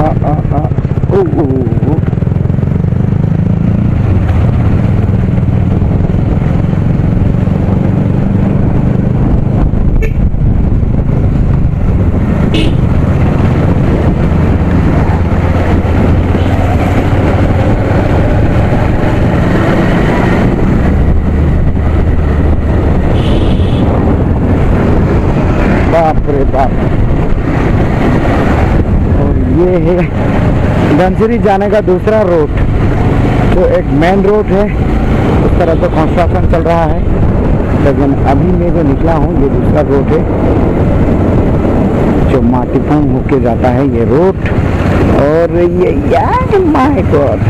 অঁ অঁ অঁ ও। बाप रे बाप। और ये है धनसिरी जाने का दूसरा रोड, जो एक मेन रोड है, उस तरफ तो कंस्ट्रक्शन चल रहा है, लेकिन अभी मैं जो निकला हूँ ये दूसरा रोड है जो माटीपुंग होके जाता है ये रोड। और ये यार my God,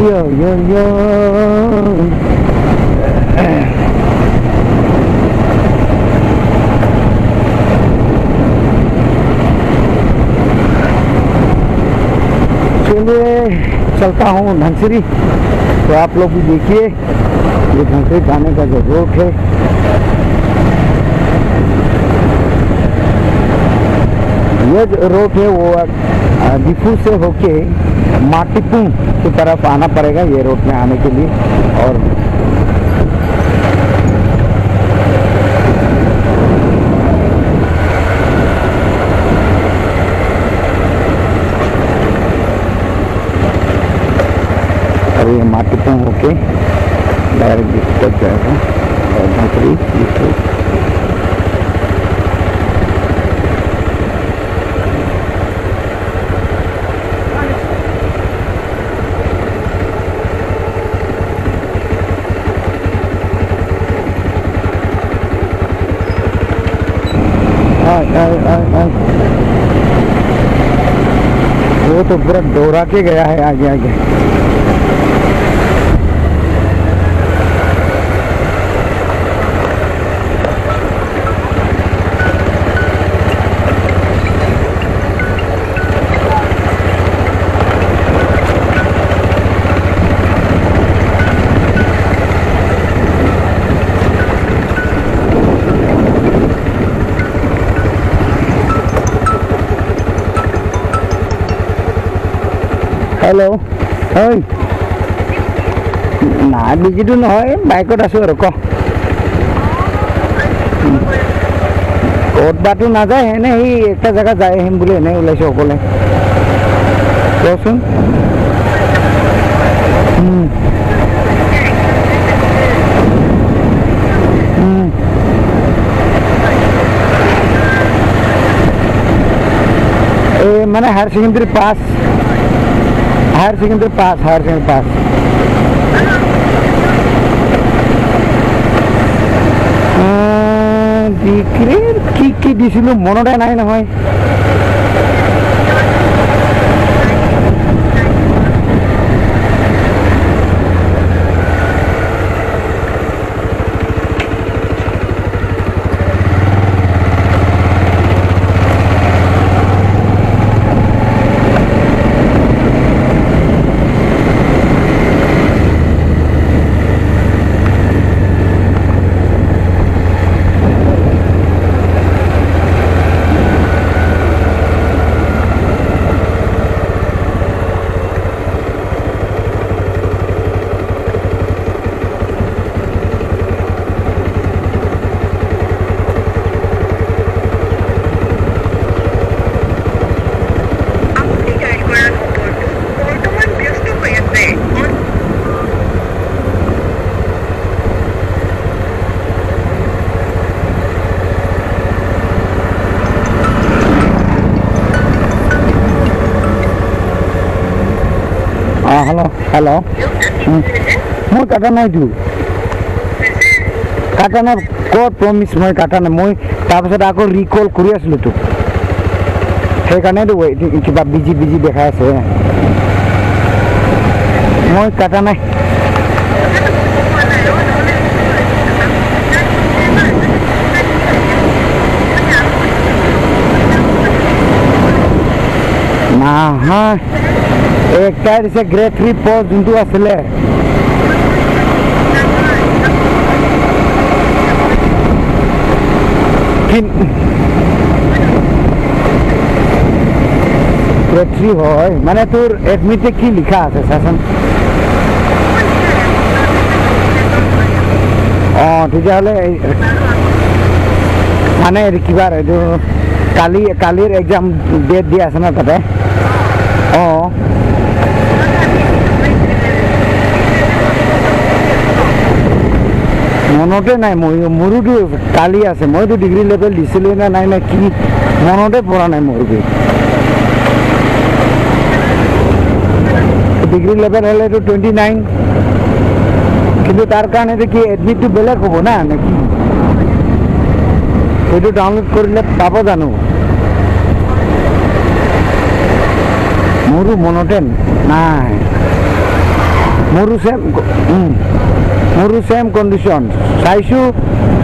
यो यो यो। चलिए चलता हूँ धनसिरी, तो आप लोग भी देखिए ये धनसिरी जाने का जो रोड है। ये जो रोड है वो दिफू से होके माटीपुंग की तरफ आना पड़ेगा ये रोड में आने के लिए। और ये माटीपुंग होके डायरेक्ट दिफू तक जाएगा और धनसिरी दिफू। वो तो पूरा डोरा के गया है आगे आगे। হেল্ল' ঐ, নাই বিজিটো নহয়, বাইকত আছোঁ আৰু ক। ক'ত বাটো নাযায়, এনে সেই একটা জেগা যাই আহিম বুলি এনেই ওলাইছোঁ অকলে। কচোন। এই মানে higher secondary pass, higher secondary pass, higher secondary pass. ডিগ্ৰীৰ কি কি দিছিলোঁ মনতে নাই নহয়। হেল্ল' হেল্ল', মই কাটা নাইতো, কাটা নাই, ক'ত প্ৰমিছ মই কাটা নাই। মই তাৰপিছত আকৌ ৰিকল কৰি আছিলোঁতো, সেইকাৰণেতো কিবা বিজি বিজি দেখাই আছে। মই কাটা নাই। নহয়, একটাই দিছে গ্ৰেড থ্ৰী পষ্ট যোনটো আছিলে। গ্ৰেড থ্ৰী হয় মানে তোৰ এডমিটে কি লিখা আছে চাচোন। অঁ, তেতিয়াহ'লে মানে কিবা এইটো কালি কালিৰ এক্সাম ডেট দিয়া আছে ন তাতে। অঁ, মনতে নাই, ময়ো মোৰোতো কালি আছে। মইতো ডিগ্ৰী লেভেল দিছিলোঁ নে নাই নে কি মনতে পৰা নাই। মোৰ ডিগ্ৰী লেভেল হ'লেতো 29, কিন্তু তাৰ কাৰণেতো কি এডমিটটো বেলেগ হ'ব না নে কি? সেইটো ডাউনলোড কৰিলে পাব জানো? মোৰো মনতে নাই, মোৰো চেম, মোৰো চেম কণ্ডিশ্যন। চাইছোঁ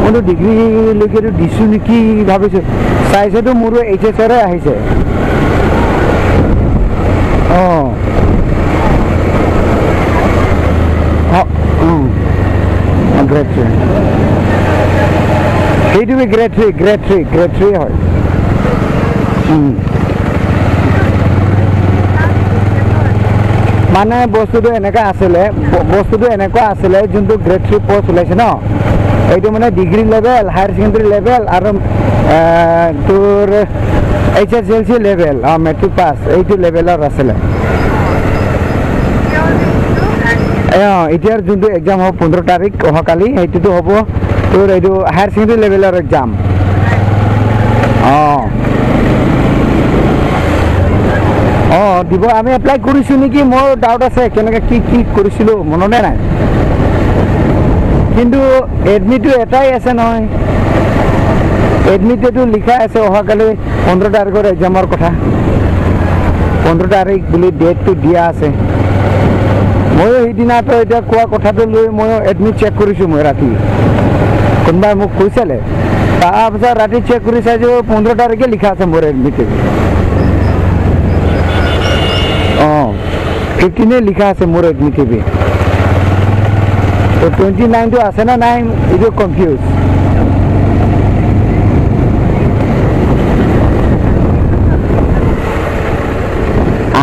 মইতো ডিগ্ৰীলৈকেতো দিছোঁ নেকি ভাবিছোঁ, চাইছোঁতো মোৰো এইচ এছৰে আহিছে। অঁ অঁ, গ্ৰেড থ্ৰী, সেইটো grade three, grade three, grade three হয়। মানে বস্তুটো এনেকুৱা আছিলে, বস্তুটো এনেকুৱা আছিলে, যোনটো গ্ৰেড থ্ৰী পষ্ট ওলাইছে ন, এইটো মানে degree level, higher secondary level আৰু তোৰ H S L C level, অঁ মেট্ৰিক পাছ, এইটো লেভেলৰ আছিলে। অঁ, এতিয়াৰ যোনটো এক্সাম হ'ব 15 তাৰিখ অহাকালি, সেইটোতো হ'ব তোৰ এইটো হায়াৰ ছেকেণ্ডেৰী লেভেলৰ এক্সাম। অঁ অঁ, দিব। আমি এপ্লাই কৰিছোঁ নেকি, মোৰ ডাউট আছে, কেনেকৈ কি কি কৰিছিলোঁ মনতে নাই। কিন্তু এডমিটটো এটাই আছে নহয়, এডমিটটো লিখা আছে অহাকালি 15 তাৰিখৰ এক্সামৰ কথা, 15 তাৰিখ বুলি ডেটটো দিয়া আছে। ময়ো সেইদিনাতো এতিয়া কোৱা কথাটো লৈ ময়ো এডমিট চেক কৰিছোঁ মই ৰাতি, কোনোবাই মোক কৈছিলে, তাৰপিছত ৰাতি চেক কৰি চাইছোঁ 15 তাৰিখে লিখা আছে মোৰ এডমিটটো। অঁ, 15 লিখা আছে মোৰ এডমিটিভি। তো 29টো আছে নে নাই এইটো কনফিউজ।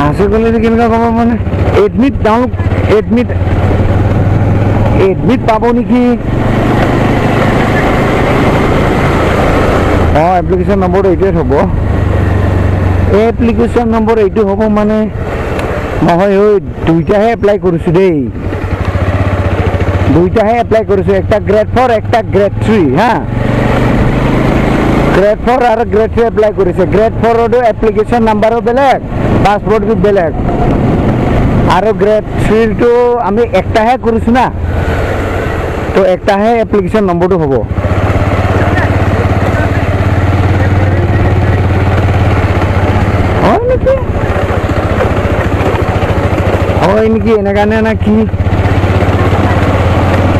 আছে ক'লে কেনেকুৱা ক'ব, মানে এডমিট ডাউনলোড এডমিট এডমিট পাব নেকি? অঁ, এপ্লিকেশ্যন নম্বৰটো এইটোৱে হ'ব, এপ্লিকেশ্যন নম্বৰ এইটো হ'ব মানে নহয়, ঐ দুইটাহে এপ্লাই কৰিছোঁ দেই, দুইটাহে এপ্লাই কৰিছোঁ, একটা গ্ৰেড ফ'ৰ একটা গ্ৰেড থ্ৰী। হা, গ্ৰেড ফ'ৰ আৰু গ্ৰেড থ্ৰী এপ্লাই কৰিছে। গ্ৰেড ফ'ৰতো এপ্লিকেশ্যন নাম্বাৰো বেলেগ, পাছপৰ্টটো বেলেগ, আৰু গ্ৰেড থ্ৰীটো আমি একটাহে কৰিছোঁ না, তো একটাহে এপ্লিকেশ্যন নম্বৰটো হ'ব। হয় নেকি? হয় নেকি এনেকা নে না কি?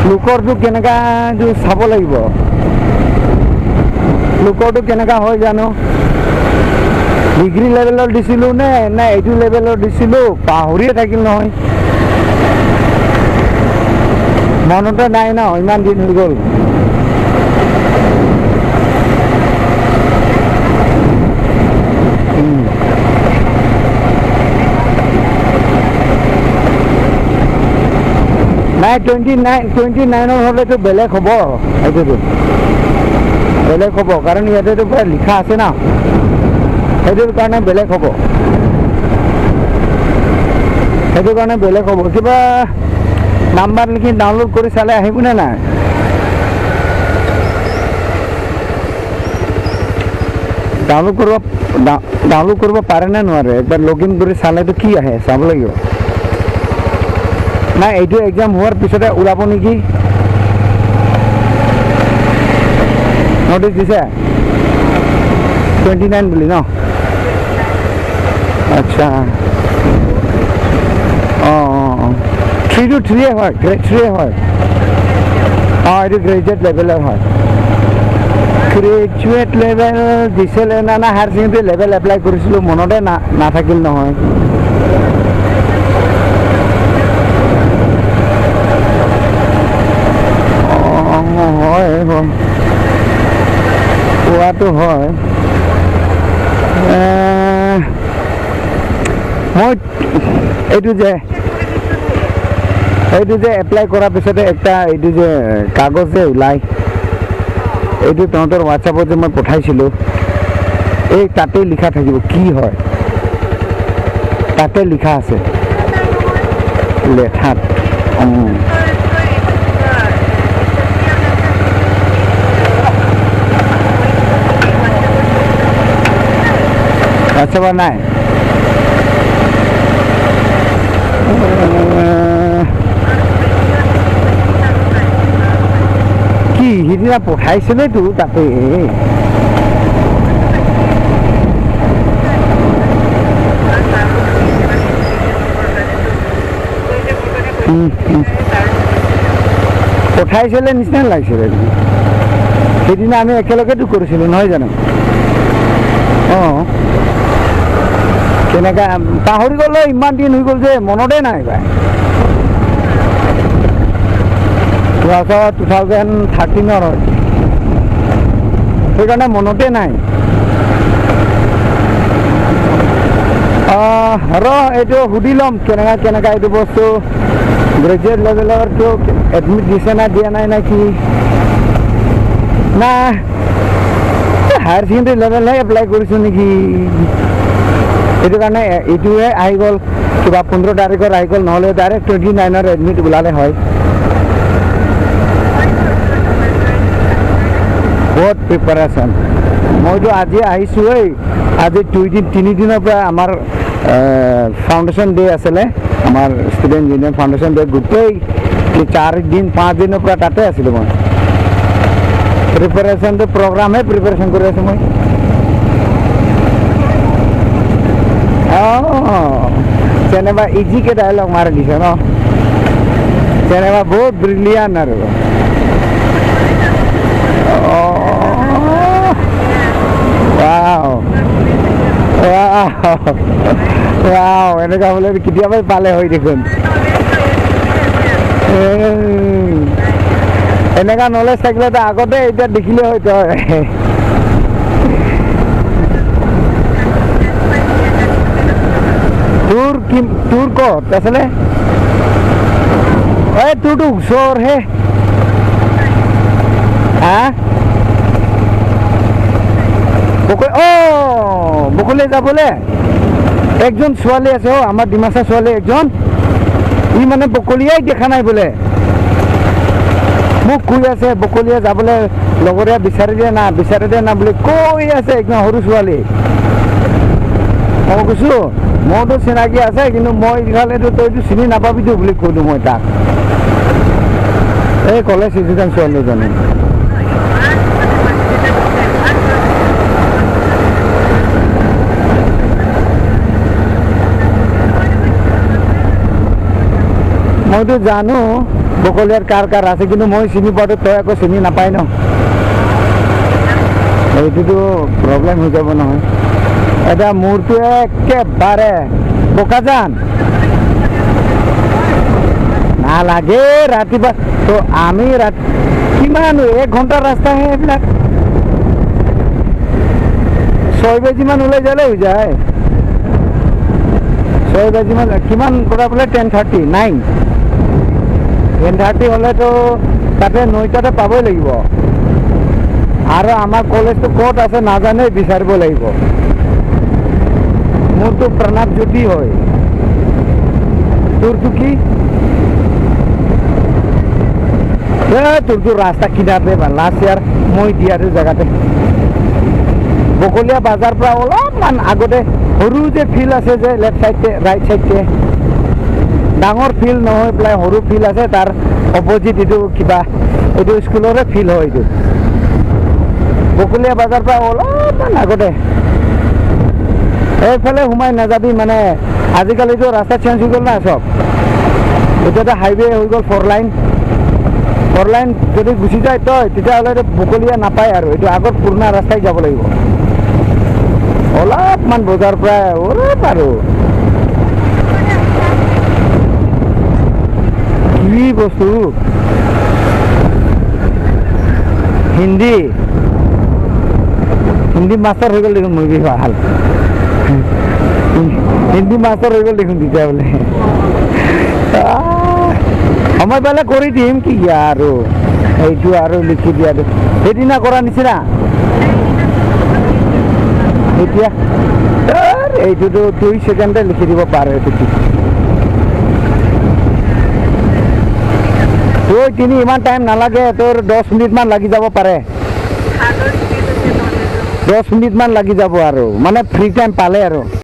লোকৰটো কেনেকা এইটো চাব লাগিব, লোকৰটো কেনেকা হয় জানো। ডিগ্ৰী লেভেলৰ দিছিলোঁ নে নে এইটো লেভেলৰ দিছিলোঁ পাহৰিয়ে থাকিল নহয়, মনতে নাই ন, ইমান দিন হৈ গ'ল। নাই, 29ৰ হ'লেতো বেলেগ হ'ব, সেইটোতো বেলেগ হ'ব, কাৰণ ইয়াতেতো পুৰা লিখা আছে না, সেইটোৰ কাৰণে বেলেগ হ'ব, সেইটো কাৰণে বেলেগ হ'ব। কিবা নাম্বাৰ লিখি ডাউনলোড কৰি চালে আহিবনে নাই? ডাউনলোড কৰিব পাৰে নে নোৱাৰে? একবাৰ লগ ইন কৰি চালেতো কি আহে চাব লাগিব। নাই, এইটো এক্সাম হোৱাৰ পিছতে ওলাব নেকি? নটিচ দিছে 29 বুলি ন? আচ্ছা, অঁ অঁ অঁ 3 টু 3 হয়, গ্ৰেড 3 হয়। অঁ, এইটো গ্ৰেজুৱেট লেভেলৰ হয়। গ্ৰেজুৱেট লেভেল দিছিলে না না হায়াৰ ছেকেণ্ডেৰী লেভেল এপ্লাই কৰিছিলোঁ, মনতে না নাথাকিল নহয়। অঁ, হয়, পোৱাটো হয়। মই এইটো যে এপ্লাই কৰাৰ পিছতে একটা এইটো যে কাগজ যে ওলায়, এইটো তহঁতৰ হোৱাটছএপত যে মই পঠাইছিলোঁ, এই তাতেই লিখা থাকিব কি হয়, তাতে লিখা আছে লেঠাত। হোৱাটছএপত নাই। কি সিদিনা পঠাইছিলেতো তাতে। পঠাইছিলে নিচিনা লাগিছিলে, সেইদিনা আমি একেলগেতো কৰিছিলোঁ নহয় জানো? অঁ, কেনেকুৱা পাহৰি গ'লো, ইমান দিন হৈ গ'ল যে মনতে নাই পাই। 2013 হয়, সেইকাৰণে মনতে নাই। ৰ, এইটো সুধি ল'ম কেনেকুৱা কেনেকুৱা এইটো বস্তু গ্ৰেজুৱেট লেভেলৰটো এডমিট দিছে না দিয়া নাই না কি না হায়াৰ ছেকেণ্ডেৰী লেভেলহে এপ্লাই কৰিছোঁ নেকি, সেইটো কাৰণে এইটোৱে আহি গ'ল। কিবা 15 তাৰিখৰ আহি গ'ল, নহ'লে ডাইৰেক্ট 29ৰ এডমিট ওলালে হয়। বহুত প্ৰিপাৰেশ্যন। মইতো আজি আহিছোঁ, এই আজি 2 দিন 3 দিনৰ পৰা আমাৰ ফাউণ্ডেশ্যন ডে আছিলে, আমাৰ ষ্টুডেণ্ট ইউনিয়ন ফাউণ্ডেশ্যন ডে, গোটেই 4 দিন 5 দিনৰ পৰা তাতে আছিলোঁ মই। প্ৰিপাৰেশ্যনটো প্ৰগ্ৰামহে প্ৰিপাৰেশ্যন কৰি আছোঁ মই। অঁ, যেনেবা ইজিকে ডাইলগ মাৰি দিছে ন, যেনেবা বহুত ব্ৰিলিয়ান আৰু। ৱাও, এনেকুৱা হ'লে কেতিয়াবাই পালে হয় দেখোন। এনেকুৱা নলেজ থাকিলেতো আগতে এতিয়া দেখিলে হয় তই। তোৰ কি, তোৰ ক'ত আছিলে? এই তোৰতো ওচৰহে। হা, অ, বকলে যাবলে একজন ছোৱালী আছে, অ, আমাৰ ডিমাচা ছোৱালী একজন, ই মানে বকলিয়াই দেখা নাই বোলে, মোক কৈ আছে বকলীয়া যাবলৈ লগৰীয়া বিচাৰি দিয়া না, বিচাৰি দিয়া না বুলি কৈ আছে, একদম সৰু ছোৱালী। মই কৈছোঁ মোৰতো চিনাকি আছে, কিন্তু মই ইফালেতো তইতো চিনি নাপাবিতো বুলি ক'লো মই তাক। এই কলেজ ষ্টুডেণ্ট ছোৱালীজনী। মইতো জানো বকলীয়াত কাৰ কাৰ আছে, কিন্তু মই চিনি পোৱাটো তই আকৌ চিনি নাপায় ন, এইটোতো প্ৰব্লেম হৈ যাব নহয়। এতিয়া মোৰটো একেবাৰে বোকাজান নালাগে ৰাতিপুৱা তো আমি ৰাতি কিমান 1 ঘণ্টাৰ ৰাস্তাহে, এইবিলাক 6 বাজিমান ওলাই যালে হৈ যায়। 6 বাজিমান কিমান কৰা বোলে 10:30, 9, 10:30 হ'লেতো তাতে 9টাতে পাবই লাগিব। আৰু আমাৰ কলেজটো ক'ত আছে নাজানে, বিচাৰিব লাগিব। মোৰতো প্ৰণৱ জ্যোতি হয়, তোৰটো কি? এ তোৰতো ৰাস্তা কিনাৰতে বা লাষ্ট ইয়াৰ মই দিয়াটো জেগাতে, বকলীয়া বাজাৰ পৰা অলপমান আগতে সৰু যে ফিল্ড আছে যে লেফ্ট চাইডে ৰাইট চাইডে, ডাঙৰ ফিল্ড নহয় পেলাই সৰু ফিল্ড আছে, তাৰ অপজিট এইটো কিবা এইটো স্কুলৰে ফিল্ড হয়। এইটো বকুলীয়া বজাৰ পৰা অলপমান আগতে। এইফালে সোমাই নাযাবি, মানে আজিকালিতো ৰাস্তা চেঞ্জ হৈ গ'ল না চব। এতিয়াতো হাইৱে হৈ গ'ল, ফ'ৰ লাইন। ফ'ৰ লাইন যদি গুচি যায় তই, তেতিয়াহ'লে বকলীয়া নাপায় আৰু। এইটো আগত পুৰণা ৰাস্তাই যাব লাগিব অলপমান, বজাৰ পৰা অলপ আৰু। কি বস্তু? হিন্দী হিন্দী মাষ্টাৰ হৈ গ'ল দেখোন। মই ভাল হিন্দী মাষ্টাৰ হৈ গ'ল দেখোন তেতিয়াহ'লে। সময় পালে কৰি দিম কি আৰু। এইটো আৰু লিখি দিয়াটো সেইদিনা কৰা নিচিনা। এতিয়া এইটোতো 2 ছেকেণ্ডে লিখি দিব পাৰে। এইটো কি 2-3, ইমান টাইম নালাগে তোৰ, 10 মিনিটমান লাগি যাব পাৰে। 10 মিনিটমান লাগি যাব আৰু, মানে ফ্ৰী টাইম পালে আৰু।